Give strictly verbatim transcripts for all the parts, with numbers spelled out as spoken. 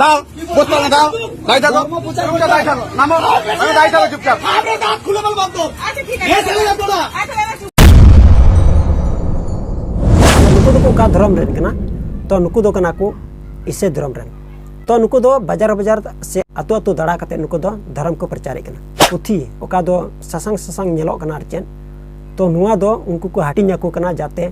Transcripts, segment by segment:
দাও, বসতে হবে, দাও। দায় থাকো। চুপচাপ দায় থাকো। নামো। আরে দায় থাকো চুপচাপ। আপনার দাঁত খুলে বল বাদ দাও। আচ্ছা, ঠিক আছে। এ ছেলে যাবো না। আচ্ছা, দাদা, চুপ। ᱱᱩᱠᱩ ᱫᱚᱠᱚ ᱚᱠᱟ ᱫᱷᱚᱨᱚᱢ ᱨᱮᱱ ᱠᱟᱱᱟ? ᱛᱚ, ᱱᱩᱠᱩ ᱫᱚ ᱠᱟᱱᱟ ᱠᱚ ᱤᱥᱟᱹᱭ ᱫᱷᱚᱨᱚᱢ ᱨᱮᱱ᱾ ᱛᱚ, ᱱᱩᱠᱩ ᱫᱚ ᱵᱟᱡᱟᱨ ᱵᱟᱡᱟᱨ ᱥᱮ ᱟᱛᱳ ᱟᱛᱳ ᱫᱟᱬᱟ ᱠᱟᱛᱮ ᱱᱩᱠᱩ ᱫᱚ ᱫᱷᱚᱨᱚᱢ ᱠᱚ ᱯᱨᱚᱪᱟᱨᱮᱫ ᱠᱟᱱᱟ᱾ ᱯᱩᱛᱷᱤ, ᱚᱠᱟ ᱫᱚ ᱥᱟᱥᱟᱝ ᱥᱟᱥᱟᱝ ᱧᱮᱞᱚᱜ ᱠᱟᱱᱟ ᱟᱨ ᱪᱮᱫ, ᱛᱚ, ᱱᱚᱣᱟ ᱫᱚ ᱩᱱᱠᱩ ᱠᱚ ᱦᱟᱹᱴᱤᱧ ᱟᱠᱚ ᱠᱟᱱᱟ, ᱡᱟᱛᱮ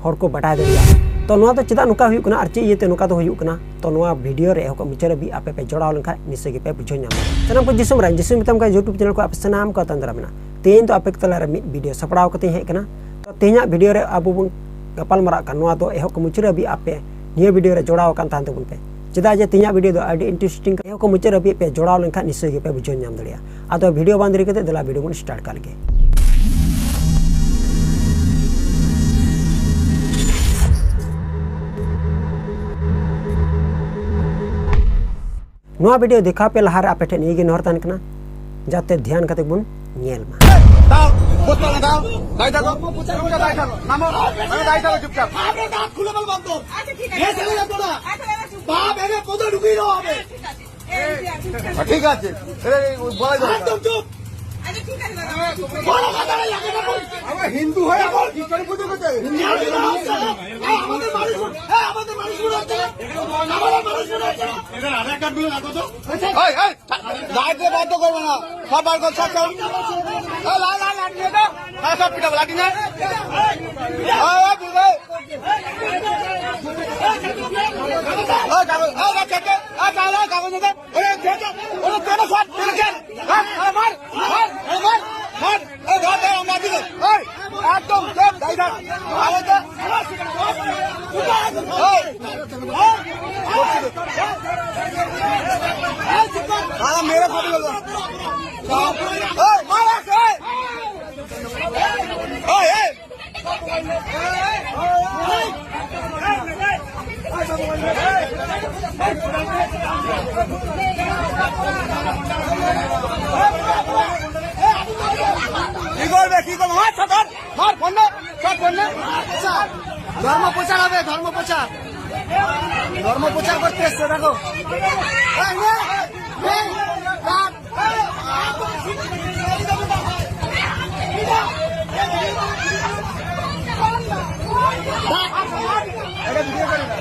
ᱦᱚᱲ ᱠᱚ ᱵᱟᱰᱟᱭ ᱫᱟᱲᱮᱭᱟᱜᱼᱟ᱾ ᱛᱚ, ᱱᱚᱣᱟ ᱫᱚ ᱪᱮᱫᱟᱜ ᱱᱚᱝᱠᱟ ᱦᱩᱭᱩᱜ ᱠᱟᱱᱟ ᱟᱨ ᱪᱮᱫ ᱤᱭᱟᱹᱛᱮ ᱱᱚᱝᱠᱟ ᱫᱚ ᱦᱩᱭᱩᱜ ᱠᱟᱱᱟ? ᱛᱚ, ᱱᱚᱣᱟ ᱵᱷᱤᱰᱤᱭᱳ ᱨᱮ ᱮᱦᱚᱵ ᱠᱷᱚᱱ ᱢᱩᱪᱟᱹᱫ ᱦᱟᱹᱵᱤᱡ ᱟᱯᱮ ᱯᱮ ᱡᱚᱲᱟᱣ ᱞᱮᱱᱠᱷᱟᱱ ᱱᱤᱥᱪᱚᱭ ᱜᱮᱯᱮ ᱵᱩᱡᱷᱟᱹᱣ ᱧᱟᱢᱟ᱾ ᱥᱟᱱᱟᱢ ᱠᱚ ᱡᱤᱥᱩᱢ ᱨᱮ ᱡᱤᱥᱩ ᱢᱮᱛᱟᱢ ᱠᱟᱱᱟ YouTube ᱪᱮᱱᱮᱞ ᱠᱚ ᱟᱯᱮ ᱥᱟᱱᱟᱢ ᱠᱚ ᱟᱛᱟᱝ ᱫᱟᱨᱟᱢ ᱢᱮᱱᱟᱜᱼᱟ᱾ ᱛᱮᱦᱮᱧ ᱫᱚ ᱟᱯᱮ ᱠᱚ ᱛᱟᱞᱟᱨᱮ ᱢᱤᱫ ᱵᱷᱤᱰᱤᱭᱳ ᱥᱟᱯᱲᱟᱣ ᱠᱟᱛᱮᱧ ᱦᱮᱡ ᱟᱠᱟᱱᱟ᱾ ᱛᱚ, ᱛᱮᱦᱮᱧᱟᱜ ᱵᱷᱤᱰᱤᱭᱳ ᱨᱮ ᱟᱵᱚ ᱵᱚᱱ ᱜᱟᱯᱟᱞ ᱢᱟᱨᱟᱜ ᱠᱟᱱ, ᱱᱚᱣᱟ ᱫᱚ ᱮᱦᱚᱵ ᱠᱷᱚᱱ ᱢᱩᱪᱟᱹᱫ ᱦᱟᱹᱵᱤᱡ ᱟᱯᱮ ᱱᱤᱭᱟᱹ ᱵᱷᱤᱰᱤᱭᱳ ᱨᱮ ᱡᱚᱲᱟᱣ ᱟᱠᱟᱱ ᱛᱟᱦᱮᱱ ᱛᱟᱵᱚᱱ ᱯᱮ᱾ ᱪᱮᱫᱟᱜ ᱡᱮ ᱛᱮᱦᱮᱧᱟᱜ ᱵᱷᱤᱰᱤᱭᱳ ᱫᱚ ᱟᱹᱰᱤ ᱤᱱᱴᱟᱨᱮᱥᱴᱤᱝ, ᱮᱦᱚᱵ ᱠᱷᱚᱱ ᱢᱩᱪᱟᱹᱫ ᱦᱟᱹᱵᱤᱡ ᱯᱮ ᱡᱚᱲᱟᱣ ᱞᱮᱱᱠᱷᱟᱱ ᱱᱤᱥᱪᱚᱭ ᱜᱮᱯᱮ ᱵᱩᱡᱷᱟᱹᱣ ᱧᱟᱢ ᱫᱟᱲᱮᱭᱟᱜᱼᱟ᱾ ᱟᱫᱚ ᱵᱷᱤᱰᱤᱭᱳ ᱵᱟᱝ ᱫᱮᱨᱤ ᱠᱟᱛᱮ ᱫᱮᱞᱟ ᱵᱷᱤᱰᱤᱭᱳ ᱵᱚᱱ ᱥᱴᱟᱨᱴ ᱠᱟᱜ ᱞᱮᱜᱮ᱾ ᱱᱚᱣᱟ ᱵᱷᱤᱰᱤᱭᱳ ᱫᱮᱠᱷᱟᱣ ᱯᱮ ᱞᱟᱦᱟᱨᱮ ᱟᱯᱮ ᱴᱷᱮᱱ ᱱᱤᱭᱟᱹ ᱜᱮ ᱱᱮᱦᱚᱨ ᱛᱟᱦᱮᱱ ᱠᱟᱱᱟ, ᱡᱟᱛᱮ ᱫᱷᱮᱭᱟᱱ ᱠᱟᱛᱮ ᱵᱚᱱ ᱧᱮᱞ ᱢᱟ᱾ দাও, বসতে হবে, দাও। দায় থাকো। চুপচাপ দায় থাকো। নামো। আরে দায় থাকো চুপচাপ। আপনার দাঁত খুলে বল বাদ দাও। আচ্ছা, ঠিক আছে। এ ছেলে যাবো না। আচ্ছা, দাদা, চুপ। বাপ এনে কোথায় ঢুকিয়ে দেওয়া হবে? ঠিক আছে। এই, ঠিক আছে। হ্যাঁ, ঠিক আছে। এই, ওই বলাই দরকার। একদম চুপ। আচ্ছা, ঠিক আছে, দাদা, চুপ। বড় কথা লাগে না, বল। আমরা হিন্দু হয়ে আবার খ্রিস্টান পুজো করতে? হিন্দু হয়ে আবার খ্রিস্টান পুজো করতে? হ্যাঁ, আমাদের মানুষ মনে হচ্ছে না। আমাদের মানুষ মনে হচ্ছে না। এদের আধার কার্ডগুলো রাখো তো। এই, এই, লাইট দিয়ে বন্ধ করবে না। সব বার কর, সব কর। এই, লা-, লা-, লাঠি নিয়ে যাও। হ্যাঁ, সব পিটাবো, লাঠি নিয়ে। এই, এই, বুঝবে। এই, কাগজ, এই, কাগজ, এই, কাগজ, এই, কাগজ নিয়ে যাও। ওরে, দে তো, ওরে, দে তো, সব, দে তো, দে। হ্যাঁ, হ্যাঁ, মার, মার, হ্যাঁ, মার, মার। এই, ধর, ধর, আমরা দিকে। এই, একদম, দে, এই, ধর। আরে, দে। এই, এই, এই, মেরে ফাটি গেল। এই, মার, এই। এই, এই। কি করবে, কি করবে? মার, ছাড়, মার, ফোন দে, ছাড়, ফোন দে। ধর্ম প্রচার হবে, ধর্ম প্রচার। ধর্ম প্রচার করতে এসছে, দেখো। এই নে, এই, কাট। এটা ভিডিও করে দাও।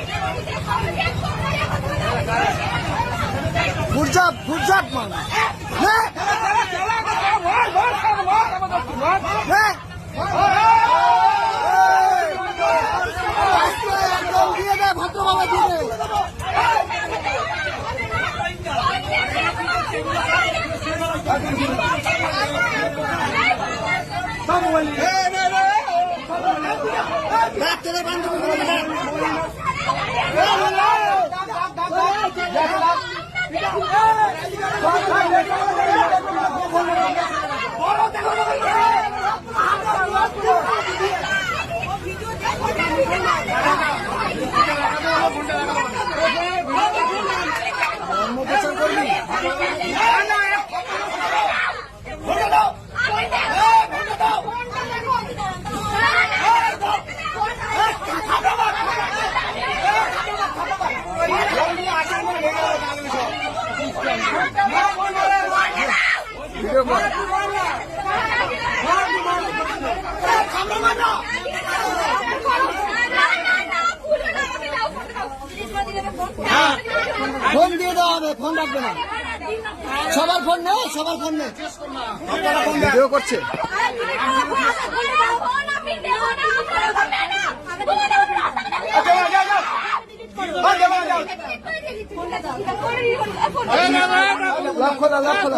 Good job, good job, man. নে। নে। একদম দিয়ে দে, ভদ্রভাবে দিয়ে দে। ফোন দিয়ে দেওয়া হবে, ফোন রাখবে না। সবার ফোন নেই, সবার ফোন নেই। ভিডিও করছে। লক্ষ্য না, লক্ষ্য না।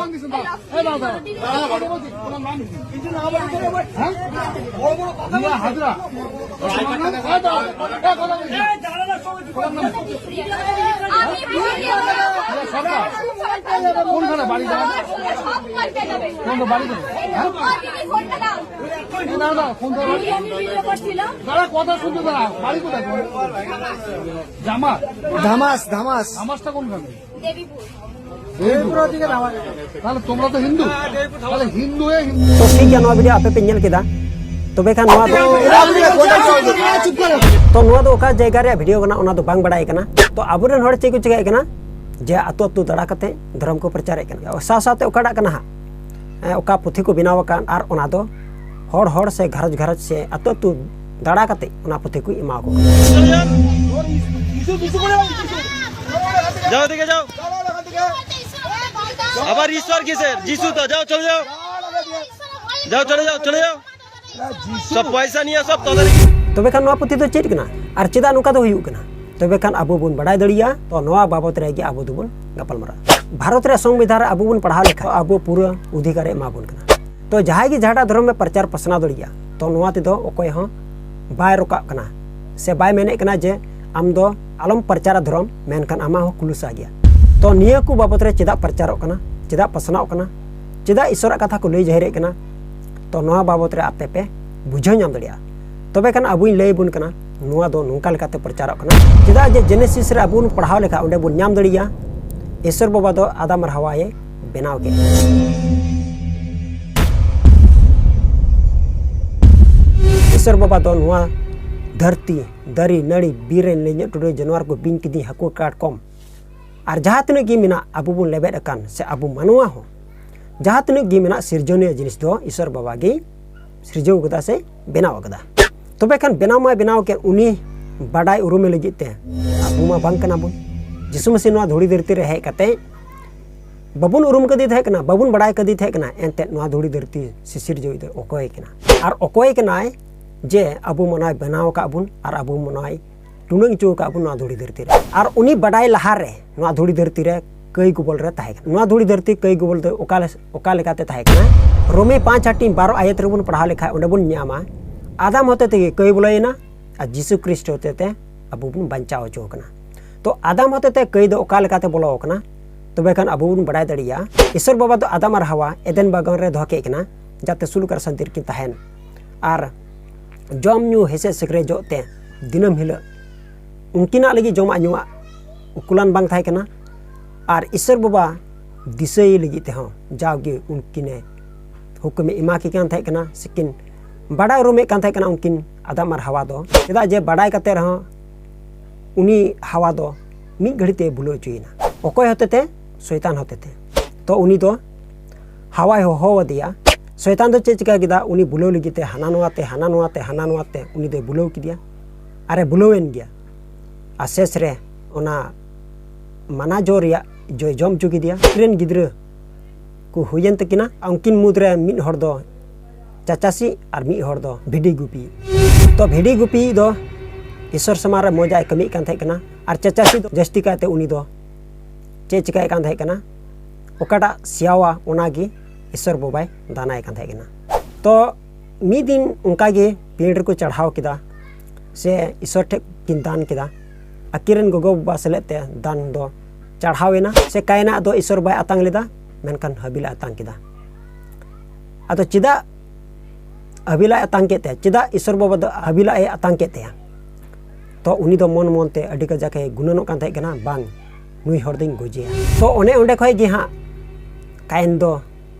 হাজরা। কোনখানে বাড়ি যাবে? কোন বাড়ি যাবে? হ্যাঁ? না, না, ফোন ধরো। দাঁড়া, কথা শুনতে দাঁড়া। বাড়ি কোথায়? জামা? ধামাস, ধামাস। ধামাসটা কোনখানে? দেবীপুর। দেবীপুর ওদিকে ধামাস। তাহলে তোমরা তো হিন্দু। তাহলে হিন্দু হয়ে হিন্দু। ᱛᱚ ᱴᱷᱤᱠ ᱜᱮᱭᱟ, ᱱᱚᱣᱟ ᱵᱷᱤᱰᱤᱭᱳ ᱟᱯᱮ ᱯᱮ ᱧᱮᱞ ᱠᱮᱫᱟ᱾ ᱛᱚᱵᱮ ᱠᱷᱟᱱ ᱱᱚᱣᱟ ᱫᱚ, ᱛᱚ ᱱᱚᱣᱟ ᱫᱚ ᱚᱠᱟ ᱡᱟᱭᱜᱟ ᱨᱮᱭᱟᱜ ᱵᱷᱤᱰᱤᱭᱳ ᱠᱟᱱᱟ, ᱚᱱᱟ ᱫᱚ ᱵᱟᱝ ᱵᱟᱲᱟᱭ ᱠᱟᱱᱟ᱾ ᱛᱚ ᱟᱵᱚᱨᱮᱱ ᱦᱚᱲ ᱪᱮᱫ ᱠᱚ ᱪᱤᱠᱟᱹᱭᱮᱫ ᱠᱟᱱᱟ, ᱡᱮ ᱟᱹᱛᱩ ᱟᱹᱛᱩ ᱫᱟᱬᱟ ᱠᱟᱛᱮ ᱫᱷᱚᱨᱚᱢ ᱠᱚ ᱯᱨᱚᱪᱟᱨᱮᱫ ᱠᱟᱱᱟ᱾ ᱥᱟᱶ ᱥᱟᱶᱛᱮ ᱚᱠᱟᱴᱟᱜ ᱠᱟᱱᱟ ᱦᱟᱸᱜ, ᱮ, ᱚᱠᱟ ᱯᱩᱛᱷᱤ ᱠᱚ ᱵᱮᱱᱟᱣ ᱟᱠᱟᱱ, ᱟᱨ ᱚᱱᱟ ᱫᱚ ᱦᱚᱲ ᱦᱚᱲ ᱥᱮ ᱜᱷᱟᱨᱚᱸᱡᱽ ᱜᱷᱟᱨᱚᱸᱡᱽ ᱥᱮ ᱟᱹᱛᱩ ᱟᱹᱛᱩ ᱫᱟᱬᱟ ᱠᱟᱛᱮ ᱚᱱᱟ ᱯᱩᱛᱷᱤ ᱠᱚ ᱮᱢᱟ ᱠᱚ ᱠᱟᱱᱟ᱾ যাও এদিকে যাও। আবার ঈশ্বর কিসের? যিশু তো, যাও চলে যাও। যাও চলে যাও, চলে যাও। সব পয়সা নিয়ে সব তাড়াতাড়ি। ᱛᱚᱵᱮ ᱠᱷᱟᱱ ᱱᱚᱣᱟ ᱯᱩᱛᱷᱤ ᱫᱚ ᱪᱮᱫ ᱠᱟᱱᱟ ᱟᱨ ᱪᱮᱫᱟᱜ ᱱᱚᱝᱠᱟ ᱫᱚ ᱦᱩᱭᱩᱜ ᱠᱟᱱᱟ? ᱛᱚᱵᱮ ᱠᱷᱟᱱ ᱟᱵᱚ ᱵᱚᱱ ᱵᱟᱰᱟᱭ ᱫᱟᱲᱮᱭᱟᱜᱼᱟ᱾ ᱛᱚ ᱱᱚᱣᱟ ᱵᱟᱵᱚᱛ ᱨᱮ ᱜᱮ ᱟᱵᱚ ᱫᱚᱵᱚᱱ ᱜᱟᱯᱟᱞᱢᱟᱨᱟᱜᱼᱟ᱾ ᱵᱷᱟᱨᱚᱛ ᱨᱮᱭᱟᱜ ᱥᱚᱝᱵᱤᱫᱷᱟᱱ ᱨᱮ ᱟᱵᱚ ᱵᱚᱱ ᱯᱟᱲᱦᱟᱣ ᱞᱮᱠᱷᱟᱱ ᱟᱵᱚ ᱯᱩᱨᱟᱹ ᱚᱫᱷᱤᱠᱟᱨ ᱮ ᱮᱢᱟ ᱵᱚᱱ ᱠᱟᱱᱟ᱾ ᱛᱚ ᱡᱟᱦᱟᱸᱭ ᱜᱮ ᱡᱟᱦᱟᱸᱴᱟᱜ ᱫᱷᱚᱨᱚᱢ ᱮ ᱯᱨᱚᱪᱟᱨ ᱯᱟᱥᱱᱟᱣ ᱫᱟᱲᱮᱭᱟᱜᱼᱟ, ᱛᱚ ᱱᱚᱣᱟ ᱛᱮᱫᱚ ᱚᱠᱚᱭ ᱦᱚᱸ ᱵᱟᱭ ᱨᱚᱠᱟᱜ ᱠᱟᱱᱟ ᱥᱮ ᱵᱟᱭ ᱢᱮᱱᱮᱫ ᱠᱟᱱᱟ ᱡᱮ ᱟᱢ ᱫᱚ ᱟᱞᱚᱢ ᱯᱨᱚᱪᱟᱨᱟ ᱫᱷᱚᱨᱚᱢ, ᱢᱮᱱᱠᱷᱟᱱ ᱟᱢᱟᱜ ᱦᱚᱸ ᱠᱷᱩᱞᱟᱹᱥᱟ ᱜᱮᱭᱟ᱾ ᱛᱚ ᱱᱤᱭᱟᱹ ᱠᱚ ᱵᱟᱵᱚᱛ ᱨᱮ ᱪᱮᱫᱟᱜ ᱯᱨᱚᱪᱟᱨᱚᱜ ᱠᱟᱱᱟ, ᱪᱮᱫᱟᱜ ᱯᱟᱥᱱᱟᱣᱚᱜ ᱠᱟᱱᱟ, ᱪᱮᱫᱟᱜ ᱤᱥᱚᱨᱟᱜ ᱠᱟᱛᱷᱟ ᱠᱚ ᱞᱟᱹᱭ ᱡᱟᱦᱮᱨᱮᱫ ᱠᱟᱱᱟ, ᱛᱚ ᱱᱚᱣᱟ ᱵᱟᱵᱚᱛ ᱨᱮ ᱟᱯᱮ ᱯᱮ ᱵᱩᱡᱷᱟᱹᱣ ᱧᱟᱢ ᱫᱟᱲᱮᱭᱟᱜᱼᱟ᱾ ᱛᱚᱵᱮ ᱠᱷᱟᱱ ᱟᱵᱚᱧ ᱞᱟᱹᱭ ᱟᱵᱚᱱ ᱠᱟᱱᱟ, ᱱᱚᱣᱟ ᱫᱚ ᱱᱚᱝᱠᱟ ᱞᱮᱠᱟᱛᱮ ᱯᱨᱚᱪᱟᱨᱚᱜ ᱠᱟᱱᱟ᱾ ᱪᱮᱫᱟᱜ ᱡᱮ ᱡᱮᱱᱮᱥᱤᱥ ᱨᱮ ᱟᱵᱚ ᱵᱚᱱ ᱯᱟᱲᱦᱟᱣ ᱞᱮᱠᱷᱟᱱ ᱚᱸᱰᱮ ᱵᱚᱱ ᱧᱟᱢ ᱫᱟᱲᱮᱭᱟᱜᱼᱟ, ᱤᱥᱚᱨ ᱵᱟᱵᱟ ᱫᱚ ᱟᱫᱟᱢ ᱟᱨ ᱦᱟᱣᱟᱭᱮ ᱵᱮᱱᱟᱣ ᱠᱮᱫ᱾ ᱤᱥᱚᱨ ᱵᱟᱵᱟ ᱫᱚ ᱱᱚᱣᱟ ᱫᱷᱟᱹᱨᱛᱤ, ᱫᱟᱨᱮ, ᱱᱟᱹᱲᱤ, ᱵᱤᱨ ᱨᱮᱱ ᱞᱮᱸᱡᱮᱫ ᱴᱩᱰᱩ ᱡᱟᱱᱣᱟᱨ ᱠᱚ, ᱵᱤᱧ ᱠᱤᱫᱤᱧ, ᱦᱟᱹᱠᱩ ᱠᱟᱴᱠᱚᱢ, ᱟᱨ ᱡᱟᱦᱟᱸ ᱛᱤᱱᱟᱹᱜ ᱜᱮ ᱢᱮᱱᱟᱜ, ᱟᱵᱚ ᱵᱚᱱ ᱞᱮᱵᱮᱫ ᱟᱠᱟᱱ ᱥᱮ ᱟᱵᱚ ᱢᱟᱱᱣᱟ ᱦᱚᱸ, ᱡᱟᱦᱟᱸ ᱛᱤᱱᱟᱹᱜ ᱜᱮ ᱢᱮᱱᱟᱜ ᱥᱤᱨᱡᱚᱱᱤᱭᱟᱹ ᱡᱤᱱᱤᱥ ᱫᱚ ᱤᱥᱚᱨ ᱵᱟᱵᱟ ᱜᱮ ᱥᱤᱨᱡᱟᱹᱣ ᱠᱟᱫᱟ ᱥᱮ ᱵᱮᱱᱟᱣ ᱠᱟᱫᱟ᱾ ᱛᱚᱵᱮ ᱠᱷᱟᱱ ᱵᱮᱱᱟᱣ ᱢᱟᱭ ᱵᱮᱱᱟᱣ ᱠᱮᱫ, ᱩᱱᱤ ᱵᱟᱰᱟᱭ ᱩᱨᱩᱢᱮ ᱞᱟᱹᱜᱤᱫ ᱛᱮ ᱟᱵᱚ ᱢᱟ ᱵᱟᱝ ᱠᱟᱱᱟ ᱵᱚᱱ᱾ ᱡᱤᱥᱩ ᱢᱟᱹᱥᱤ ᱱᱚᱣᱟ ᱫᱷᱩᱲᱤ ᱫᱷᱟᱹᱨᱛᱤ ᱨᱮ ᱦᱮᱡ ᱠᱟᱛᱮ ᱵᱟᱵᱚᱱ ᱩᱨᱩᱢ ᱠᱟᱫᱮ ᱛᱟᱦᱮᱸ ᱠᱟᱱᱟ, ᱵᱟᱵᱚᱱ ᱵᱟᱲᱟᱭ ᱠᱟᱫᱮ ᱛᱟᱦᱮᱸ ᱠᱟᱱᱟ, ᱮᱱᱛᱮᱫ ᱱᱚᱣᱟ ᱫᱷᱩᱲᱤ ᱫᱷᱟᱹᱨᱛᱤ ᱥᱤᱥᱤᱨ ᱡᱟᱹᱣᱤᱡ ᱫᱚ ᱚᱠᱚᱭ ᱠᱟᱱᱟ? ᱟᱨ ᱚᱠᱚᱭ ᱠᱟᱱᱟᱭ ᱡᱮ ᱟᱵᱚ ᱢᱟᱱᱣᱟᱭ ᱵᱮᱱᱟᱣ ᱟᱠᱟᱫ ᱵᱚᱱ ᱟᱨ ᱟᱵᱚ ᱢᱟᱱᱣᱟᱭ ᱴᱩᱱᱟᱹᱝ ᱦᱚᱪᱚ ᱟᱠᱟᱫ ᱵᱚᱱ ᱱᱚᱣᱟ ᱫᱷᱩᱲᱤ ᱫᱷᱟᱹᱨᱛᱤ ᱨᱮ? ᱟᱨ ᱩᱱᱤ ᱵᱟᱰᱟᱭ ᱞᱟᱦᱟᱨᱮ ᱱᱚᱣᱟ ᱫᱷᱩᱲᱤ ᱫᱷᱟᱹᱨᱛᱤ ᱨᱮ ᱠᱟᱹᱭ ᱜᱚᱵᱚᱞ ᱨᱮ ᱛᱟᱦᱮᱸ ᱠᱟᱱᱟ᱾ ᱱᱚᱣᱟ ᱫᱷᱩᱲᱤ ᱫᱷᱟᱹᱨᱛᱤ ᱠᱟᱹᱭ ᱜᱚᱵᱚᱞ ᱫᱚ ᱚᱠᱟ ᱞᱮ-, ᱚᱠᱟ ᱞᱮᱠᱟᱛᱮ ᱛᱟᱦᱮᱸ ᱠᱟᱱᱟ? ᱨᱳᱢᱤ ᱯᱟᱸᱪ ᱦᱟᱹᱴᱤᱧ ᱵᱟᱨᱚ ᱟᱭᱟᱛ ᱨᱮᱵᱚᱱ ᱯᱟᱲᱦᱟᱣ ᱞᱮᱠᱷᱟᱡ ᱚᱸᱰᱮ ᱵᱚᱱ ᱧᱟᱢᱟ, ᱟᱫᱟᱢ ᱦᱚᱛᱮ ᱛᱮᱜᱮ ᱠᱟᱹᱭ ᱵᱚᱞᱚᱭᱮᱱᱟ ᱟᱨ ᱡᱤᱥᱩ ᱠᱨᱤᱥᱴ ᱦᱚᱛᱮ ᱛᱮ ᱟᱵᱚ ᱵᱚᱱ ᱵᱟᱧᱪᱟᱣ ᱦᱚᱪᱚ ᱟᱠᱟᱱᱟ᱾ ᱛᱚ ᱟᱫᱟᱢ ᱦᱚᱛᱮ ᱛᱮ ᱠᱟᱹᱭ ᱫᱚ ᱚᱠᱟ ᱞᱮᱠᱟᱛᱮ ᱵᱚᱞᱚ ᱟᱠᱟᱱᱟ? ᱛᱚᱵᱮ ᱠᱷᱟᱱ ᱟᱵᱚ ᱵᱚᱱ ᱵᱟᱲᱟᱭ ᱫᱟᱲᱮᱭᱟᱜᱼᱟ, ᱤᱥᱚᱨ ᱵᱟᱵᱟ ᱫᱚ ᱟᱫᱟᱢ ᱟᱨ ᱦᱟᱣᱟ ᱮᱫᱮᱱ ᱵᱟᱜᱟᱱ ᱨᱮ ᱫᱚᱦᱚ ᱠᱮᱫ ᱠᱤᱱᱟ, ᱡᱟᱛᱮ ᱥᱩᱞᱩᱠ ᱟᱨ ᱥᱟᱱᱛᱤ ᱨᱮᱠᱤᱱ ᱛᱟᱦᱮᱱ᱾ ᱟᱨ ᱡᱚᱢ ᱧᱩ ᱦᱮᱸᱥᱮᱡ ᱥᱮᱠᱨᱮᱡᱚᱜ ᱛᱮ ᱫᱤᱱᱟᱹᱢ ᱦᱤᱞᱳᱜ ᱩᱱᱠᱤᱱᱟᱜ ᱞᱟᱹᱜᱤᱫ ᱡᱚᱢᱟᱜ ᱧᱩᱣᱟᱜ ᱩᱠᱩᱞᱟᱱ ᱵᱟᱝ ᱛᱟᱦᱮᱸ ᱠᱟᱱᱟ᱾ ᱟᱨ ᱤᱥᱚᱨ ᱵᱟᱵᱟ ᱫᱤᱥᱟᱹᱭᱮ ᱞᱟᱹᱜᱤᱫ ᱛᱮᱦᱚᱸ ᱡᱟᱣᱜᱮ ᱩᱱᱠᱤᱱᱮ ᱦᱩᱠᱩᱢᱮ ᱮᱢᱟ ᱠᱤᱱ ᱠᱟᱱ ᱛᱟᱦᱮᱸ ᱠᱟᱱᱟ, ᱥᱮᱠᱤᱱ ᱵᱟᱰᱟᱭ ᱩᱨᱩᱢᱮᱫ ᱠᱟᱱ ᱛᱟᱦᱮᱸ ᱠᱟᱱᱟ ᱩᱱᱠᱤᱱ ᱟᱫᱟᱢ ᱟᱨ ᱦᱟᱣᱟ ᱫᱚ᱾ ᱪᱮᱫᱟᱜ ᱡᱮ ᱵᱟᱰᱟᱭ ᱠᱟᱛᱮ ᱨᱮᱦᱚᱸ ᱩᱱᱤ ᱦᱟᱣᱟ ᱫᱚ ᱢᱤᱫ ᱜᱷᱟᱹᱲᱤ ᱛᱮ ᱵᱩᱞᱟᱹᱣ ᱦᱚᱪᱚᱭᱮᱱᱟ᱾ ᱚᱠᱚᱭ ᱦᱚᱛᱮᱛᱮ? ᱥᱚᱭᱛᱟᱱ ᱦᱚᱛᱮᱛᱮ᱾ ᱛᱚ ᱩᱱᱤ ᱫᱚ ᱦᱟᱣᱟᱭ ᱦᱚᱦᱚ ᱟᱫᱮᱭᱟ᱾ ᱥᱚᱭᱛᱟᱱ ᱫᱚ ᱪᱮᱫ ᱪᱤᱠᱟ ᱠᱮᱫᱟ? ᱩᱱᱤ ᱵᱩᱞᱟᱹᱣ ᱞᱟᱹᱜᱤᱫ ᱛᱮ ᱦᱟᱱᱟ ᱱᱚᱣᱟ ᱛᱮ, ᱦᱟᱱᱟ ᱱᱚᱣᱟ ᱛᱮ, ᱦᱟᱱᱟ ᱱᱚᱣᱟ ᱛᱮ ᱩᱱᱤ ᱫᱚᱭ ᱵᱩᱞᱟᱹᱣ ᱠᱮᱫᱮᱭᱟ᱾ ᱟᱨᱮ ᱵᱩᱞᱟᱹᱣ ᱮᱱ ᱜᱮᱭᱟ᱾ ᱟᱨ ᱥᱮᱥ ᱨᱮ ᱚᱱᱟ ᱢᱟᱱᱟ ᱡᱚ ᱨᱮᱭᱟᱜ ᱡᱚᱭ ᱡᱚᱢ ᱦᱚᱪᱚ ᱠᱮᱫᱮᱭᱟ᱾ ᱟᱡ ᱨᱮᱱ ᱜᱤᱫᱽᱨᱟᱹ ᱠᱚ ᱦᱩᱭᱮᱱ ᱛᱟᱹᱠᱤᱱᱟ᱾ ᱩᱱᱠᱤᱱ ᱢᱩᱫᱽᱨᱮ ᱢᱤᱫ ᱦᱚᱲ ᱫᱚ ᱪᱟᱪᱟᱥᱤ ᱟᱨ ᱢᱤᱫ ᱦᱚᱲ ᱫᱚ ᱵᱷᱤᱰᱤ ᱜᱩᱯᱤ᱾ ᱛᱚ ᱵᱷᱤᱰᱤ ᱜᱩᱯᱤ ᱫᱚ ᱤᱥᱚᱨ ᱥᱟᱢᱟᱝ ᱨᱮ ᱢᱚᱡᱟᱭ ᱠᱟᱹᱢᱤᱭᱮᱫ ᱠᱟᱱ ᱛᱟᱦᱮᱸ ᱠᱟᱱᱟ, ᱟᱨ ᱪᱟᱪᱟᱥᱤ ᱫᱚ ᱡᱟᱹᱥᱛᱤ ᱠᱟᱭᱛᱮ ᱩᱱᱤ ᱫᱚ ᱪᱮᱫ ᱪᱤᱠᱟᱹᱭᱮᱫ ᱠᱟᱱ ᱛᱟᱦᱮᱸ ᱠᱟᱱᱟ? ᱚᱠᱟᱴᱟᱜ ᱥᱮᱭᱟᱣᱟ ᱚᱱᱟᱜᱮ ᱤᱥᱚᱨ ᱵᱟᱵᱟᱭ ᱫᱟᱱᱟᱭ ᱠᱟᱱ ᱛᱟᱦᱮᱸ ᱠᱟᱱᱟ᱾ ᱛᱚ ᱢᱤᱫ ᱫᱤᱱ ᱚᱱᱠᱟᱜᱮ ᱯᱤᱸᱰ ᱨᱮᱠᱚ ᱪᱟᱲᱦᱟᱣ ᱠᱮᱫᱟ, ᱥᱮ ᱤᱥᱚᱨ ᱴᱷᱮᱱ ᱠᱤᱱ ᱫᱟᱱ ᱠᱮᱫᱟ᱾ ᱟᱹᱠᱤᱱ ᱨᱮᱱ ᱜᱚᱜᱚ ᱵᱟᱵᱟ ᱥᱮᱞᱮᱫ ᱛᱮ ᱫᱟᱱ ᱫᱚ ᱪᱟᱲᱦᱟᱣ ᱮᱱᱟ᱾ ᱥᱮ ᱠᱟᱭᱱᱟᱜ ᱫᱚ ᱤᱥᱚᱨ ᱵᱟᱭ ᱟᱛᱟᱝ ᱞᱮᱫᱟ, ᱢᱮᱱᱠᱷᱟᱱ ᱦᱟᱹᱵᱤᱞ ᱮ ᱟᱛᱟᱝ ᱠᱮᱫᱟ᱾ ᱟᱫᱚ ᱪᱮᱫᱟᱜ ᱦᱟᱹᱵᱤᱞᱟᱜ ᱮ ᱟᱛᱟᱝ ᱠᱮᱫ ᱛᱟᱭᱟ? ᱪᱮᱫᱟᱜ ᱤᱥᱚᱨ ᱵᱟᱵᱟ ᱫᱚ ᱦᱟᱹᱵᱤᱞᱟᱜ ᱮ ᱟᱛᱟᱝ ᱠᱮᱫ ᱛᱟᱭᱟ? ᱛᱚ ᱩᱱᱤ ᱫᱚ ᱢᱚᱱ ᱢᱚᱱᱛᱮ ᱟᱹᱰᱤ ᱠᱟᱡᱟᱠ ᱮ ᱜᱩᱱᱟᱹᱱᱚᱜ ᱠᱟᱱ ᱛᱟᱦᱮᱸ ᱠᱟᱱᱟ, ᱵᱟᱝ, ᱱᱩᱭ ᱦᱚᱲ ᱫᱚᱧ ᱜᱚᱡᱮᱭᱟ᱾ ᱛᱚ ᱚᱱᱮ ᱚᱸᱰᱮ ᱠᱷᱚᱡ ᱜᱮ ᱦᱟᱸᱜ ᱠᱟᱭᱮᱱ ᱫᱚ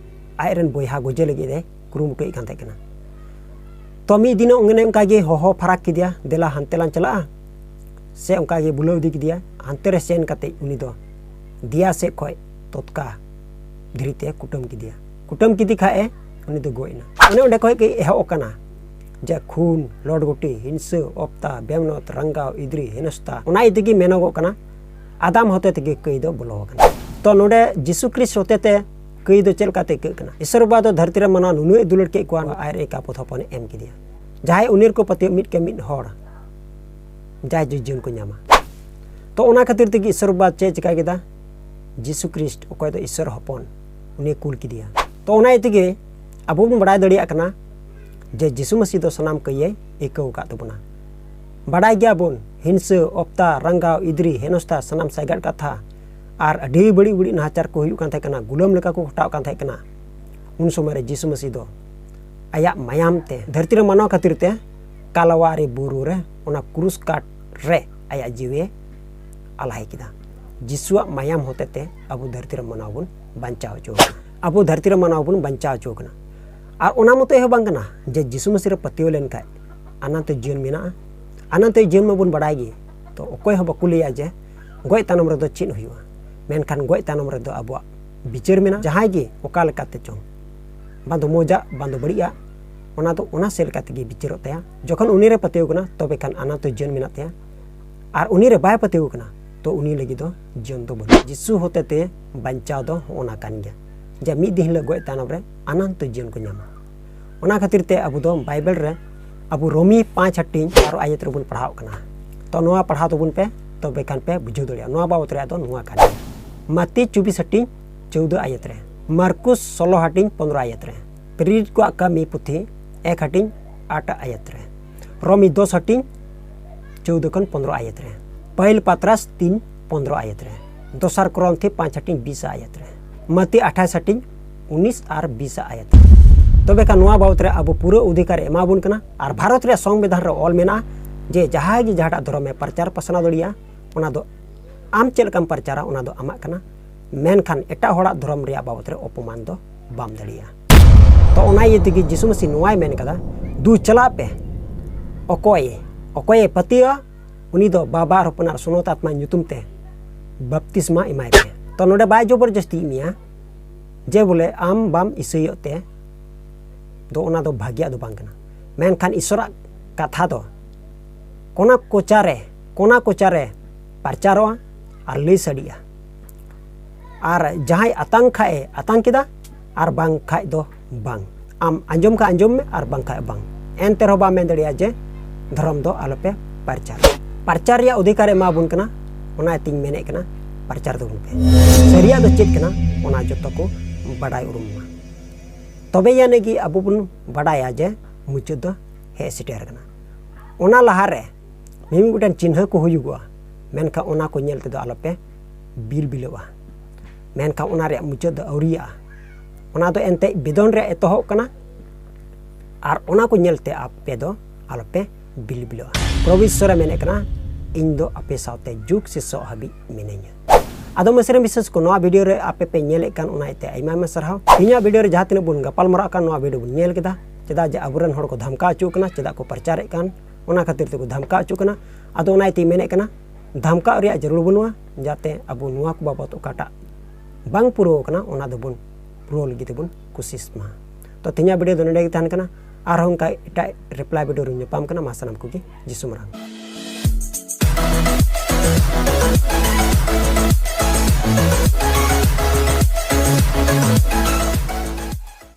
ᱟᱡ ᱨᱮᱱ ᱵᱚᱭᱦᱟ ᱜᱚᱡᱮ ᱞᱟᱹᱜᱤᱫ ᱮ ᱠᱩᱨᱩᱢᱩᱴᱩᱭᱮᱫ ᱠᱟᱱ ᱛᱟᱦᱮᱸ ᱠᱟᱱᱟ᱾ ᱛᱚ ᱢᱤᱫ ᱫᱤᱱ ᱚᱱᱮ ᱚᱱᱠᱟ ᱜᱮ ᱦᱚᱦᱚ ᱯᱷᱟᱨᱟᱠ ᱠᱮᱫᱮᱭᱟ, "ᱫᱮᱞᱟ ᱦᱟᱱᱛᱮ ᱞᱟᱝ ᱪᱟᱞᱟᱜᱼᱟ", ᱥᱮ ᱚᱱᱠᱟ ᱜᱮ ᱵᱩᱞᱟᱹᱣ ᱤᱫᱤ ᱠᱮᱫᱮᱭᱟ᱾ ᱦᱟᱱᱛᱮ ᱨᱮ ᱥᱮᱱ ᱠᱟᱛᱮ ᱩᱱᱤ ᱫᱚ ᱫᱮᱭᱟ ᱥᱮᱫ ᱠᱷᱚᱡ ᱛᱚᱛᱠᱟ ᱫᱷᱤᱨᱤ ᱛᱮ ᱠᱩᱴᱟᱹᱢ ᱠᱮᱫᱮᱭᱟ᱾ ᱠᱩᱴᱟᱹᱢ ᱠᱮᱫᱮ ᱠᱷᱟᱡ ᱮ, ᱩᱱᱤ ᱫᱚ ᱜᱚᱡ ᱮᱱᱟ᱾ ᱚᱱᱮ ᱚᱸᱰᱮ ᱠᱷᱚᱡ ᱜᱮ ᱮᱦᱚᱵ ᱟᱠᱟᱱᱟ ᱡᱮ ᱠᱷᱩᱱ, ᱞᱚᱴᱜᱩᱴᱤ, ᱦᱤᱝᱥᱟᱹ, ᱚᱯᱛᱟ, ᱵᱮᱢᱱᱚᱛ, ᱨᱟᱸᱜᱟᱣ, ᱤᱫᱽᱨᱤ, ᱦᱮᱱᱚᱥᱛᱟ᱾ ᱚᱱᱟ ᱤᱫᱤ ᱜᱮ ᱢᱮᱱᱚᱜᱚᱜ ᱠᱟᱱᱟ ᱟᱫᱟᱢ ᱦᱚᱛᱮ ᱛᱮᱜᱮ ᱠᱟᱹᱭ ᱫᱚ ᱵᱚᱞᱚ ᱟᱠᱟᱱᱟ᱾ ᱛᱚ ᱱᱚᱰᱮ ᱡᱤᱥᱩ ᱠᱨᱤᱥᱴ ᱦᱚᱛᱮ ᱛᱮ ᱠᱟᱹᱭ ᱫᱚ ᱪᱮᱫ ᱞᱮᱠᱟᱛᱮ ᱟᱹᱭᱠᱟᱹᱜ ᱠᱟᱱᱟ? ᱤᱥᱚᱨ ᱵᱟᱵᱟ ᱫᱚ ᱫᱷᱟᱹᱨᱛᱤ ᱨᱮ ᱢᱟᱱᱣᱟ ᱱᱩᱱᱟᱹᱜ ᱮ ᱫᱩᱞᱟᱹᱲ ᱠᱮᱫ ᱠᱚᱣᱟ, ᱟᱡ ᱨᱮᱱ ᱮᱠᱟᱯᱚᱛ ᱦᱚᱯᱚᱱ ᱮ ᱮᱢ ᱠᱮᱫᱮᱭᱟ, ᱡᱟᱦᱟᱸᱭ ᱩᱱᱤ ᱨᱮᱠᱚ ᱯᱟᱹᱛᱭᱟᱹᱜ ᱢᱤᱫ ᱠᱮ ᱢᱤᱫ ᱦᱚᱲ ᱡᱟᱭ ᱡᱩᱜᱽ ᱡᱤᱭᱚᱱ ᱠᱚ ᱧᱟᱢᱟ᱾ ᱛᱚ ᱚᱱᱟ ᱠᱷᱟᱹᱛᱤᱨ ᱛᱮᱜᱮ ᱤᱥᱚᱨ ᱵᱟᱵᱟ ᱪᱮᱫ ᱮ ᱪᱤᱠᱟ ᱠᱮᱫᱟ? ᱡᱤᱥᱩ ᱠᱨᱤᱥᱴ, ᱚᱠᱚᱭ ᱫᱚ ᱤᱥᱚᱨ ᱦᱚᱯᱚᱱ, ᱩᱱᱤ ᱠᱩᱞ ᱠᱮᱫᱮᱭᱟ᱾ ᱛᱚ ᱚᱱᱟ ᱤᱭᱟᱹ ᱛᱮᱜᱮ ᱟᱵᱚ ᱵᱚᱱ ᱵᱟᱲᱟᱭ ᱫᱟᱲᱮᱭᱟᱜ ᱠᱟᱱᱟ ᱡᱮ ᱡᱤᱥᱩ ᱢᱟᱹᱥᱤ ᱫᱚ ᱥᱟᱱᱟᱢ ᱠᱟᱹᱭᱮ ᱟᱹᱭᱠᱟᱹᱣ ᱟᱠᱟᱫ ᱛᱟᱵᱚᱱᱟ᱾ ᱵᱟᱲᱟᱭ ᱜᱮᱭᱟᱵᱚᱱ, ᱦᱤᱝᱥᱟᱹ, ᱚᱯᱛᱟ, ᱨᱟᱸᱜᱟᱣ, ᱤᱫᱽᱨᱤ, ᱦᱮᱱᱚᱥᱛᱟ, ᱥᱟᱱᱟᱢ ᱥᱟᱭᱜᱟᱫ ᱠᱟᱛᱷᱟ ᱟᱨ ᱟᱹᱰᱤ ᱵᱟᱹᱲᱤᱡ ᱵᱟᱹᱲᱤᱡ ᱱᱟᱦᱟᱪᱟᱨ ᱠᱚ ᱦᱩᱭᱩᱜ ᱠᱟᱱ ᱛᱟᱦᱮᱸ ᱠᱟᱱᱟ, ᱜᱩᱞᱟᱹᱢ ᱞᱮᱠᱟ ᱠᱚ ᱠᱷᱟᱴᱟᱣ ᱠᱟᱱ ᱛᱟᱦᱮᱸ ᱠᱟᱱᱟ᱾ ᱩᱱ ᱥᱚᱢᱚᱭ ᱨᱮ ᱡᱤᱥᱩ ᱢᱟᱹᱥᱤ ᱫᱚ ᱟᱭᱟᱜ ᱢᱟᱭᱟᱢ ᱛᱮ ᱫᱷᱟᱹᱨᱛᱤ ᱨᱮ ᱢᱟᱱᱣᱟ ᱠᱷᱟᱹᱛᱤᱨ ᱛᱮ ᱠᱟᱞᱣᱟᱨᱤ ᱵᱩᱨᱩ ᱨᱮ ᱚᱱᱟ ᱠᱨᱩᱥ ᱠᱟᱴ ᱨᱮ ᱟᱭᱟᱜ ᱡᱤᱣᱤ ᱟᱞᱟᱭ ᱠᱮᱫᱟ᱾ ᱡᱤᱥᱩᱣᱟᱜ ᱢᱟᱭᱟᱢ ᱦᱚᱛᱮ ᱛᱮ ᱟᱵᱚ ᱫᱷᱟᱹᱨᱛᱤ ᱨᱮ ᱢᱟᱱᱣᱟ ᱵᱚᱱ ᱵᱟᱧᱪᱟᱣ ᱦᱚᱪᱚ ᱟᱠᱟᱱᱟ᱾ ᱟᱵᱚ ᱫᱷᱟᱹᱨᱛᱤ ᱨᱮ ᱢᱟᱱᱣᱟ ᱵᱚᱱ ᱵᱟᱧᱪᱟᱣ ᱦᱚᱪᱚ ᱟᱠᱟᱱᱟ᱾ ᱟᱨ ᱚᱱᱟ ᱢᱚᱛᱚ ᱦᱚᱸ ᱵᱟᱝ ᱠᱟᱱᱟ ᱡᱮ ᱡᱤᱥᱩ ᱢᱟᱹᱥᱤ ᱨᱮ ᱯᱟᱹᱛᱭᱟᱹᱣ ᱞᱮᱱᱠᱷᱟᱡ ᱟᱱᱟᱱᱛᱚ ᱡᱤᱭᱚᱱ ᱢᱮᱱᱟᱜᱼᱟ᱾ ᱟᱱᱟᱱᱛᱚ ᱡᱤᱭᱚᱱ ᱢᱟᱵᱚᱱ ᱵᱟᱰᱟᱭ ᱜᱮ, ᱛᱚ ᱚᱠᱚᱭ ᱦᱚᱸ ᱵᱟᱠᱚ ᱞᱟᱹᱭᱟ ᱡᱮ ᱜᱚᱡ ᱛᱟᱭᱱᱚᱢ ᱨᱮᱫᱚ ᱪᱮᱫ ᱦᱩᱭᱩᱜᱼᱟ᱾ ᱢᱮᱱᱠᱷᱟᱱ ᱜᱚᱡ ᱛᱟᱭᱱᱚᱢ ᱨᱮᱫᱚ ᱟᱵᱚᱣᱟᱜ ᱵᱤᱪᱟᱹᱨ ᱢᱮᱱᱟᱜᱼᱟ, ᱡᱟᱦᱟᱸᱭ ᱜᱮ ᱚᱠᱟ ᱞᱮᱠᱟᱛᱮ ᱪᱚᱝ, ᱵᱟᱝ ᱫᱚ ᱢᱚᱡᱟᱜ, ᱵᱟᱝ ᱫᱚ ᱵᱟᱹᱲᱤᱡᱟᱜ, ᱚᱱᱟ ᱫᱚ ᱚᱱᱟ ᱥᱮᱫ ᱞᱮᱠᱟ ᱛᱮᱜᱮ ᱵᱤᱪᱟᱹᱨᱚᱜ ᱛᱟᱭᱟ᱾ ᱡᱚᱠᱷᱚᱱ ᱩᱱᱤ ᱨᱮ ᱯᱟᱹᱛᱭᱟᱹᱣ ᱠᱟᱱᱟ, ᱛᱚᱵᱮ ᱠᱷᱟᱱ ᱟᱱᱟᱱᱛᱚ ᱡᱤᱭᱚᱱ ᱢᱮᱱᱟᱜ ᱛᱟᱭᱟ᱾ ᱟᱨ ᱩᱱᱤ ᱨᱮ ᱵᱟᱭ ᱯᱟᱹᱛᱭᱟᱹᱣ ᱠᱟᱱᱟ, ᱛᱚ ᱩᱱᱤ ᱞᱟᱹᱜᱤᱫ ᱫᱚ ᱡᱤᱭᱚᱱ ᱫᱚ ᱵᱟᱹᱱᱩᱜᱼᱟ᱾ ᱡᱤᱥᱩ ᱦᱚᱛᱮ ᱛᱮ ᱵᱟᱧᱪᱟᱣ ᱫᱚ ᱦᱚᱸᱜᱼᱚ ᱱᱟ ᱠᱟᱱ ᱜᱮᱭᱟ, ᱡᱮ ᱢᱤᱫ ᱫᱤᱱ ᱦᱤᱞᱳᱜ ᱜᱚᱡ ᱛᱟᱭᱱᱚᱢ ᱨᱮ ᱟᱱᱟᱱᱛᱚ ᱡᱤᱭᱚᱱ ᱠᱚ ᱧᱟᱢᱟ᱾ ᱚᱱᱟ ᱠᱷᱟᱹᱛᱤᱨ ᱛᱮ ᱟᱵᱚ ᱫᱚ ᱵᱟᱭᱵᱮᱞ ᱨᱮ ᱟᱵᱚ ᱨᱳᱢᱤ ᱯᱟᱸᱪ ᱦᱟᱹᱴᱤᱧ ᱟᱨ ᱟᱭᱟᱛ ᱨᱮᱵᱚᱱ ᱯᱟᱲᱦᱟᱣ ᱠᱟᱱᱟ᱾ ᱛᱚ ᱱᱚᱣᱟ ᱯᱟᱲᱦᱟᱣ ᱛᱟᱵᱚᱱ ᱯᱮ, ᱛᱚᱵᱮ ᱠᱷᱟᱱ ᱯᱮ ᱵᱩᱡᱷᱟᱹᱣ ᱫᱟᱲᱮᱭᱟᱜᱼᱟ᱾ ᱱᱚᱣᱟ ᱵᱟᱵᱚᱛ ᱨᱮᱭᱟᱜ ᱫᱚ ᱱᱚᱣᱟ ᱠᱟᱱ ᱜᱮᱭᱟ᱾ ᱢᱟᱛᱤ ᱪᱚᱵᱵᱤᱥ ᱦᱟᱹᱴᱤᱧ ᱪᱳᱣᱫᱚ ᱟᱭᱟᱛ ᱨᱮ, ᱢᱟᱨᱠᱩᱥ ᱥᱳᱞᱳ ᱦᱟᱹᱴᱤᱧ ᱯᱚᱱᱨᱚ ᱟᱭᱟᱛ ᱨᱮ, ᱯᱨᱮᱨᱤᱛ ᱠᱚᱣᱟᱜ ᱠᱟᱹᱢᱤ ᱯᱩᱛᱷᱤ ᱮᱠ ᱦᱟᱹᱴᱤᱧ ᱟᱴ ᱟᱭᱟᱛ ᱨᱮ, ᱨᱳᱢᱤ ᱫᱚᱥ ᱦᱟᱹᱴᱤᱧ ᱪᱳᱣᱫᱚ ᱠᱷᱚᱱ ᱯᱚᱱᱨᱚ ᱟᱭᱟᱛ ᱨᱮ, ᱯᱟᱹᱦᱤᱞ ᱯᱟᱛᱨᱟᱥ ᱛᱤᱱ ᱯᱚᱱᱨᱚ ᱟᱭᱟᱛ ᱨᱮ, ᱫᱚᱥᱟᱨ ᱠᱚᱨᱚᱱᱛᱷᱤ ᱯᱟᱸᱪ ᱦᱟᱹᱴᱤᱧ ᱵᱤᱥ ᱟᱭᱟᱛ ᱨᱮ, ᱢᱟᱛᱤ ᱟᱴᱷᱟᱥ ᱦᱟᱹᱴᱤᱧ ᱩᱱᱤᱥ ᱟᱨ ᱵᱤᱥ ᱟᱭᱟᱛ ᱨᱮ᱾ ᱛᱚᱵᱮ ᱠᱷᱟᱱ ᱱᱚᱣᱟ ᱵᱟᱵᱚᱛ ᱨᱮ ᱟᱵᱚ ᱯᱩᱨᱟᱹ ᱚᱫᱷᱤᱠᱟᱨ ᱮ ᱮᱢᱟ ᱵᱚᱱ ᱠᱟᱱᱟ᱾ ᱟᱨ ᱵᱷᱟᱨᱚᱛ ᱨᱮᱭᱟᱜ ᱥᱚᱝᱵᱤᱫᱷᱟᱱ ᱨᱮ ᱚᱞ ᱢᱮᱱᱟᱜᱼᱟ ᱡᱮ ᱡᱟᱦᱟᱸᱭ ᱜᱮ ᱡᱟᱦᱟᱸᱴᱟᱜ ᱫᱷᱚᱨᱚᱢ ᱮ ᱯᱨᱚᱪᱟᱨ ᱯᱟᱥᱱᱟᱣ ᱫᱟᱲᱮᱭᱟᱜᱼᱟ, ᱚᱱᱟ ᱫᱚ ᱟᱢ ᱪᱮᱫ ᱞᱮᱠᱟᱢ ᱯᱨᱚᱪᱟᱨᱟ, ᱚᱱᱟ ᱫᱚ ᱟᱢᱟᱜ ᱠᱟᱱᱟ, ᱢᱮᱱᱠᱷᱟᱱ ᱮᱴᱟᱜ ᱦᱚᱲᱟᱜ ᱫᱷᱚᱨᱚᱢ ᱨᱮᱭᱟᱜ ᱵᱟᱵᱚᱛ ᱨᱮ ᱚᱯᱚᱢᱟᱱ ᱫᱚ ᱵᱟᱢ ᱫᱟᱲᱮᱭᱟᱜᱼᱟ᱾ ᱛᱚ ᱚᱱᱟ ᱤᱭᱟᱹ ᱛᱮᱜᱮ ᱡᱤᱥᱩ ᱢᱟᱹᱥᱤ ᱱᱚᱣᱟᱭ ᱢᱮᱱ ᱠᱟᱫᱟ, "ᱫᱩ ᱪᱟᱞᱟᱜ ᱯᱮ, ᱚᱠᱚᱭ ᱚᱠᱚᱭᱮ ᱯᱟᱹᱛᱭᱟᱹᱜᱼᱟ, ᱩᱱᱤ ᱫᱚ ᱵᱟᱵᱟ ᱟᱨ ᱦᱚᱯᱚᱱ ᱟᱨ ᱥᱚᱱᱚᱛ ᱟᱛᱢᱟ ᱧᱩᱛᱩᱢ ᱛᱮ ᱵᱟᱯᱛᱤᱥᱢᱟ ᱮᱢᱟᱭ ᱯᱮ᱾" ᱛᱚ ᱱᱚᱰᱮ ᱵᱟᱭ ᱡᱚᱵᱚᱨᱡᱚᱥᱛᱤᱭᱮᱫ ᱢᱮᱭᱟ ᱡᱮ ᱵᱚᱞᱮ ᱟᱢ ᱵᱟᱢ ᱤᱥᱟᱹᱭᱚᱜ ᱛᱮ ᱫᱚ ᱚᱱᱟ ᱫᱚ ᱵᱷᱟᱹᱜᱤᱭᱟᱜ ᱫᱚ ᱵᱟᱝ ᱠᱟᱱᱟ᱾ ᱢᱮᱱᱠᱷᱟᱱ ᱤᱥᱚᱨᱟᱜ ᱠᱟᱛᱷᱟ ᱫᱚ ᱠᱚᱱᱟ ᱠᱚᱪᱟᱨᱮ, ᱠᱚᱱᱟ ᱠᱚᱪᱟᱨᱮ ᱯᱨᱚᱪᱟᱨᱚᱜᱼᱟ ᱟᱨ ᱞᱟᱹᱭ ᱥᱟᱰᱮᱜᱼᱟ᱾ ᱟᱨ ᱡᱟᱦᱟᱸᱭ ᱟᱛᱟᱝ ᱠᱷᱟᱡ ᱮ ᱟᱛᱟᱝ ᱠᱮᱫᱟ, ᱟᱨ ᱵᱟᱝ ᱠᱷᱟᱡ ᱫᱚ ᱵᱟᱝ᱾ ᱟᱢ ᱟᱸᱡᱚᱢ ᱠᱷᱟᱡ ᱟᱸᱡᱚᱢ ᱢᱮ, ᱟᱨ ᱵᱟᱝ ᱠᱷᱟᱡ ᱵᱟᱝ᱾ ᱮᱱᱛᱮ ᱨᱮᱦᱚᱸ ᱵᱟᱢ ᱢᱮᱱ ᱫᱟᱲᱮᱭᱟᱜᱼᱟ ᱡᱮ ᱫᱷᱚᱨᱚᱢ ᱫᱚ ᱟᱞᱚᱯᱮ ᱯᱨᱚᱪᱟᱨᱟ᱾ ᱯᱨᱚᱪᱟᱨ ᱨᱮᱭᱟᱜ ᱚᱫᱷᱤᱠᱟᱨ ᱮ ᱮᱢᱟ ᱵᱚᱱ ᱠᱟᱱᱟ, ᱚᱱᱟ ᱤᱭᱟᱹᱛᱮᱧ ᱢᱮᱱᱮᱫ ᱠᱟᱱᱟ, ᱯᱨᱚᱪᱟᱨ ᱛᱟᱵᱚᱱ ᱯᱮ᱾ ᱥᱟᱹᱨᱤᱭᱟᱜ ᱫᱚ ᱪᱮᱫ ᱠᱟᱱᱟ, ᱚᱱᱟ ᱡᱚᱛᱚ ᱠᱚ ᱵᱟᱰᱟᱭ ᱩᱨᱩᱢ ᱢᱟ᱾ ᱛᱚᱵᱮ ᱟᱹᱱᱤᱡ ᱜᱮ ᱟᱵᱚ ᱵᱚᱱ ᱵᱟᱰᱟᱭᱟ ᱡᱮ ᱢᱩᱪᱟᱹᱫ ᱫᱚ ᱦᱮᱡ ᱥᱮᱴᱮᱨ ᱟᱠᱟᱱᱟ᱾ ᱚᱱᱟ ᱞᱟᱦᱟᱨᱮ ᱢᱤᱢᱤᱫ ᱜᱚᱴᱮᱱ ᱪᱤᱱᱦᱟᱹ ᱠᱚ ᱦᱩᱭᱩᱜᱚᱜᱼᱟ, ᱢᱮᱱᱠᱷᱟᱱ ᱚᱱᱟ ᱠᱚ ᱧᱮᱞ ᱛᱮᱫᱚ ᱟᱞᱚᱯᱮ ᱵᱤᱞᱵᱤᱞᱚᱜᱼᱟ᱾ ᱢᱮᱱᱠᱷᱟᱱ ᱚᱱᱟ ᱨᱮᱭᱟᱜ ᱢᱩᱪᱟᱹᱫ ᱫᱚ ᱟᱹᱣᱨᱤᱭᱟᱜᱼᱟ᱾ ᱚᱱᱟ ᱫᱚ ᱮᱱᱛᱮᱡ ᱵᱮᱫᱚᱱ ᱨᱮᱭᱟᱜ ᱮᱛᱚᱦᱚᱵ ᱠᱟᱱᱟ, ᱟᱨ ᱚᱱᱟ ᱠᱚ ᱧᱮᱞᱛᱮ ᱟᱯᱮ ᱫᱚ ᱟᱞᱚᱯᱮ ᱵᱤᱞᱵᱤᱞᱚᱜᱼᱟ᱾ ᱯᱨᱚᱵᱷᱩ ᱤᱥᱥᱚᱨᱮ ᱢᱮᱱᱮᱫ ᱠᱟᱱᱟ, "ᱤᱧ ᱫᱚ ᱟᱯᱮ ᱥᱟᱶᱛᱮ ᱡᱩᱜᱽ ᱥᱮᱥᱚᱜ ᱦᱟᱹᱵᱤᱡ ᱢᱤᱱᱟᱹᱧᱟ᱾" ᱟᱫᱚ ᱢᱟᱥᱮ ᱨᱮᱱ ᱵᱤᱥᱮᱥ ᱠᱚ ᱱᱚᱣᱟ ᱵᱷᱤᱰᱤᱭᱳ ᱨᱮ ᱟᱯᱮ ᱯᱮ ᱧᱮᱞᱮᱫ ᱠᱟᱱ, ᱚᱱᱟ ᱤᱭᱟᱹᱛᱮ ᱟᱭᱢᱟ ᱟᱭᱢᱟ ᱥᱟᱨᱦᱟᱣ᱾ ᱤᱧᱟᱹᱜ ᱵᱷᱤᱰᱤᱭᱳ ᱨᱮ ᱡᱟᱦᱟᱸ ᱛᱤᱱᱟᱹᱜ ᱵᱚᱱ ᱜᱟᱯᱟᱞ ᱢᱟᱨᱟᱜ ᱠᱟᱱ, ᱱᱚᱣᱟ ᱵᱷᱤᱰᱤᱭᱳ ᱵᱚᱱ ᱧᱮᱞ ᱠᱮᱫᱟ, ᱪᱮᱫᱟᱜ ᱡᱮ ᱟᱵᱚᱨᱮᱱ ᱦᱚᱲ ᱠᱚ ᱫᱷᱟᱢᱠᱟᱣ ᱦᱚᱪᱚᱜ ᱠᱟᱱᱟ, ᱪᱮᱫᱟᱜ ᱠᱚ ᱯᱨᱚᱪᱟᱨᱮᱫ ᱠᱟᱱ, ᱚᱱᱟ ᱠᱷᱟᱹᱛᱤᱨ ᱛᱮᱠᱚ ᱫᱷᱟᱢᱠᱟᱣ ᱦᱚᱪᱚᱜ ᱠᱟᱱᱟ᱾ ᱟᱫᱚ ᱚᱱᱟ ᱤᱭᱟᱹᱛᱮᱧ ᱢᱮᱱᱮᱫ ᱠᱟᱱᱟ, ᱫᱷᱟᱢᱠᱟᱣ ᱨᱮᱭᱟᱜ ᱡᱟᱹᱨᱩᱲ ᱵᱟᱹᱱᱩᱜᱼᱟ, ᱡᱟᱛᱮ ᱟᱵᱚ ᱱᱚᱣᱟ ᱠᱚ ᱵᱟᱵᱚᱛ ᱚᱠᱟᱴᱟᱜ ᱵᱟᱝ ᱯᱩᱨᱟᱹᱣ ᱠᱟᱱᱟ, ᱚᱱᱟ ᱫᱚᱵᱚᱱ ᱯᱩᱨᱟᱹᱣ ᱞᱟᱹᱜᱤᱫ ᱛᱮᱵᱚᱱ ᱠᱩᱥᱤᱥ ᱢᱟ᱾ ᱛᱚ ᱛᱮᱦᱮᱧᱟᱜ ᱵᱷᱤᱰᱤᱭᱳ ᱫᱚ ᱱᱚᱰᱮ ᱜᱮ ᱛᱟᱦᱮᱱ ᱠᱟᱱᱟ᱾ ᱟᱨᱦᱚᱸ ᱚᱱᱠᱟ ᱮᱴᱟᱜ ᱨᱤᱯᱞᱟᱭ ᱵᱷᱤᱰᱤᱭᱳ ᱨᱮ ᱧᱟᱯᱟᱢ ᱠᱟᱱᱟ᱾ ᱢᱟ ᱥᱟᱱᱟᱢ ᱠᱚᱜᱮ ᱡᱤᱥᱩ ᱢᱟᱨᱟᱝ᱾